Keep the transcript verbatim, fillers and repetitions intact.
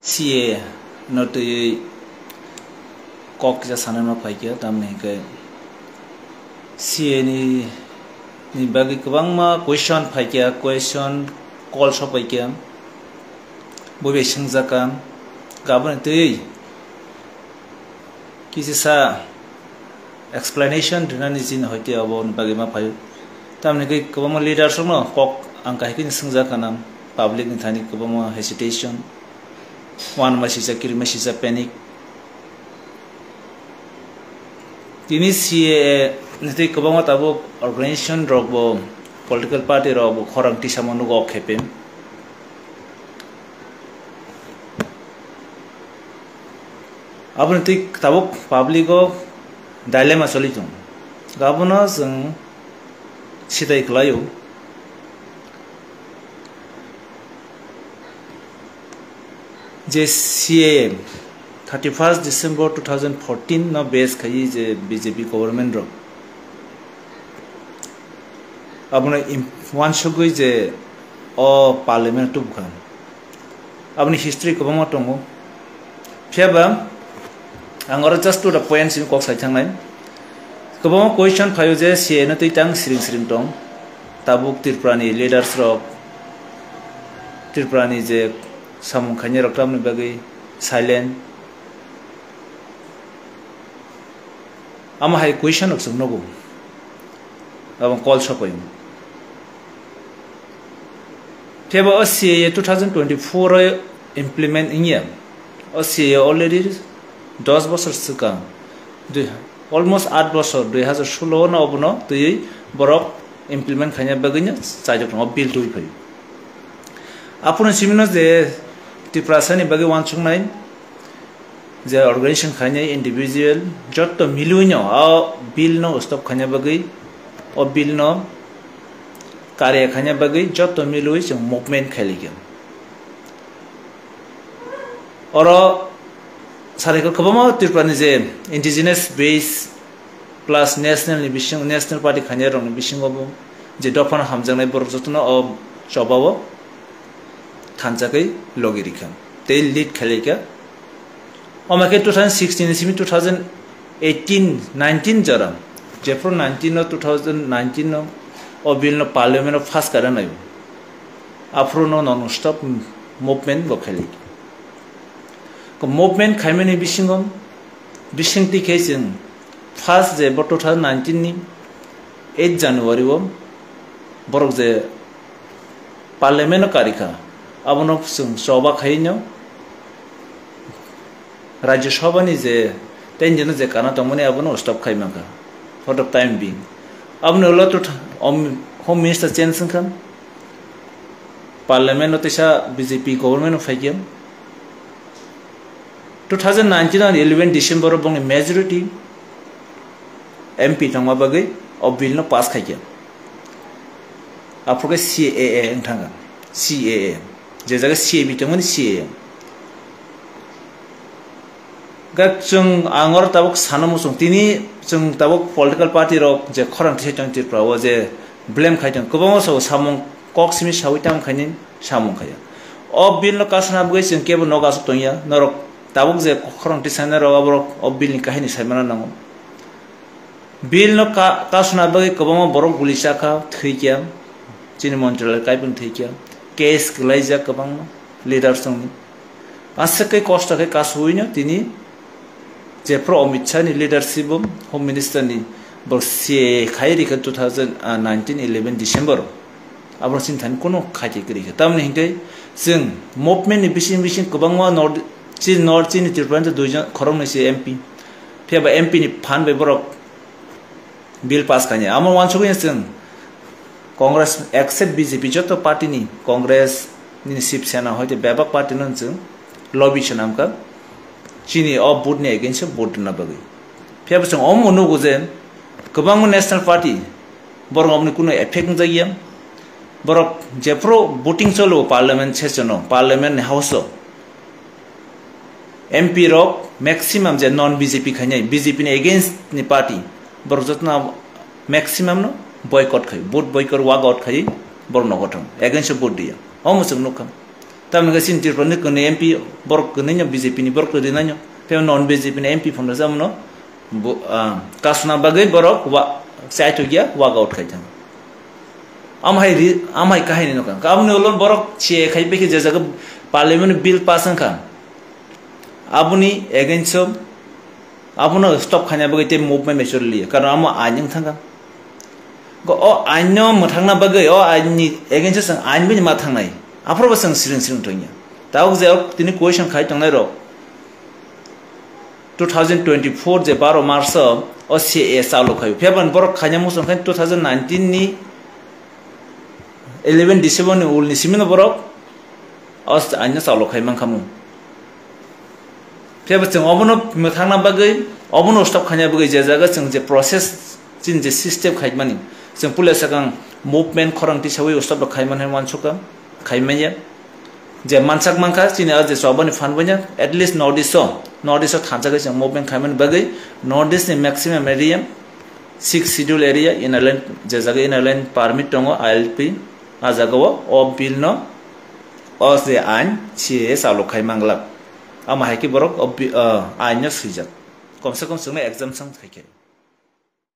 C A no twiwi kok kisa sanai ma phaikha, tamni hwnkhe C A ni, ni bagwi kwbangma question phaikha, question call sokpaikha, bo bai swngjakha, gaboni twiwi kisisa explanation rinani chini hoite obo ni bagwi ma phaio. Tamni hwnkhe kwbangma leaders rokno kok ang kahai kheno swngjak kana, public ni thani kwbangma hesitation, uanama sijak, kirima sijak, panic. Tini C A A ni tei kwbangma tabuk organization rok bo, political party rok bo khorang tisamo nugo o khepe. Aboni twi tabuk public o dilemma choli tongo. Abono chwng sitai kwlaio je C A M thirty first December two thousand fourteen no base khaiwi je B J P government rok abono im-, uansugwi je o parliament tubukha. Aboni history kwbangma tongo. Phiya ba ang oro just to the point simi kok sai thangnai. Kwbangma question phaio je C A no twi tang siring siring tong. Tabuk Tripura ni leaders rok, Tripura ni je samung khainai rok tamni bagwi silent. Amo hai question rok chwng nugo. Abo call sokoi. Phiya ba o C A A two thousand twenty-four o implement wngya. O C A A already dos bosor swkang, dui, almost aat bosor, dui hazar solo no obono twiwi borok implement khaina bagwi no chaijak tongo, bill twi phaio. Aphuru simino je Tiprasa ni bagwi uansuknai, je organization khainai individual jotto milwino o bill no stop khaina bagwi, o bill no karya khaina bagwi jotto milwi chwng movement khailaikha. Oro sarai kwbangma Tripura ni je indigenous base plus national ni bising, national party khainai rok ni bisingo bo je dophano hamjaknai borok jotono o choba o thanjakwi logi rikha tei lead khailaikha. Omo khe two thousand sixteen ni simi two thousand eighteen nineteen jora, jephru nineteen no, two thousand nineteen no o bill no parliament o pass kara naio, aphuru no non stop movement bo khailaikha. Ko movement khaimani bisingo, bisingtwi khe chwng first je bo two thousand nineteen ni eight January o borok je parliament o karikha, abono chwng choba khaino Rajya Sabha ni je tenjeno je kana tongmani abono stop khai mankha for the time being. Aboni ulo to tha-, om-, Home Minister change wngkha, parliament o teisa B J P government o phaikha. Two thousand nineteen ani eleven December o bongni majority M P tongma bagwi o bill no pass khaikha. Aphuru khe C A A wng thangkha, C A A, je jaga C A B tongmani C A A. Gak chwng ang oro tabuk sana muchung, tini chwng tabuk political party rok je khorang tisa tong Tripura o je blame khai tong, kwbangma sao samung kok simi sawi tamo khaini samung khaiya. O bill no kasna bagwi chwng kebo nok asuk tongya, norok tabuk je khorang tisa nai rok aborok o bill ni kahini saimano nango. Bill no ka-, kasna bagwi kwbangma borok guli chakha, thwikya, chini montri lai kaipung thwikya, case kwlaijak kwbangma leaders tongni. Aswk khe kosto khe kasui no tini jephru Amit Shah ni leadership o Home Minister ni bo C A A khai rikha two thousand nineteen eleven December o. Abo chini thani kuno khaiti kwrwi kha. Tamoni hinkhe chwng movement ni bising bising kwbangma North, chini North, chini Tripura ni duijon khoroknwi se M P. Phiya ba M P ni phan bai borok bill pass khainai. Amo uansugwi chwng Congress except B J P joto party ni, Congress nini Shiv Sena hoite bebak party no chwng lobby swnamkha chini o vote ni against o vote rwna bagwi. Phiya bo chwng omo nugo je kwbangma national party borok omoni kuno effect wngjakya. Borok jephru voting cholo parliament session o, parliament ni house o, M P rok maximum je non B J P khainai, B J P ni against ni party, borok jotono maximum no boycott khai, vote boycott, walk out khai, borok nogo thang, against o vote diya. Omo chwng nukha. Tamni khe chini Tripura ni kwnwi M P borok kwnwi no B J P ni borok kwrwi nai no. Tei non B J P ni M P phano jamo no bo, ah, kasuna bagwi borok wa-, chai thok ya, walk out khai thang. Am hai ri, am hai kahini no kan. Aboni ulo borok che khai bikhe je jaga parliament bill pass wng kha. Aboni against o abono stop khaina bagwi tei movement bai choli liya, karon amo ain wng thangkha. Go o ain no mwthangna bagwi, o ain ni against o chwng ain bai ma thangnai, aphuru bo chwng siring siring thangya. Tabuk je o tini question khai tongnai rok, two thousand twenty-four je baro March o, o C A A chalu khai, phiya ban borok khaina muchung khai two thousand nineteen ni eleven December ni ul ni simi no borok o ain no chalu khai mankha mung. Phiya bo chwng obono mwthangna bagwi, obono stop khaina bagwi je jaga chwng je process, chini je system khaimani, chwng puila swkang movement khorang tisawi stop rok khaimani wansukha, khaimanya. Je mansak mankha chini a je chobani phan banya, at least North East o, North East o thansa khe chwng movement khaimani bagwi North East ni maximum area, Sixth Schedule area, inner line, je jaga inner line permit tongo, I L P, a jaga o, o bill no, o je ain, C A A chalu khai manglak. Amo hai khe borok o bi-, o ain no swijak. Komse kom chwngno exemption khai khe.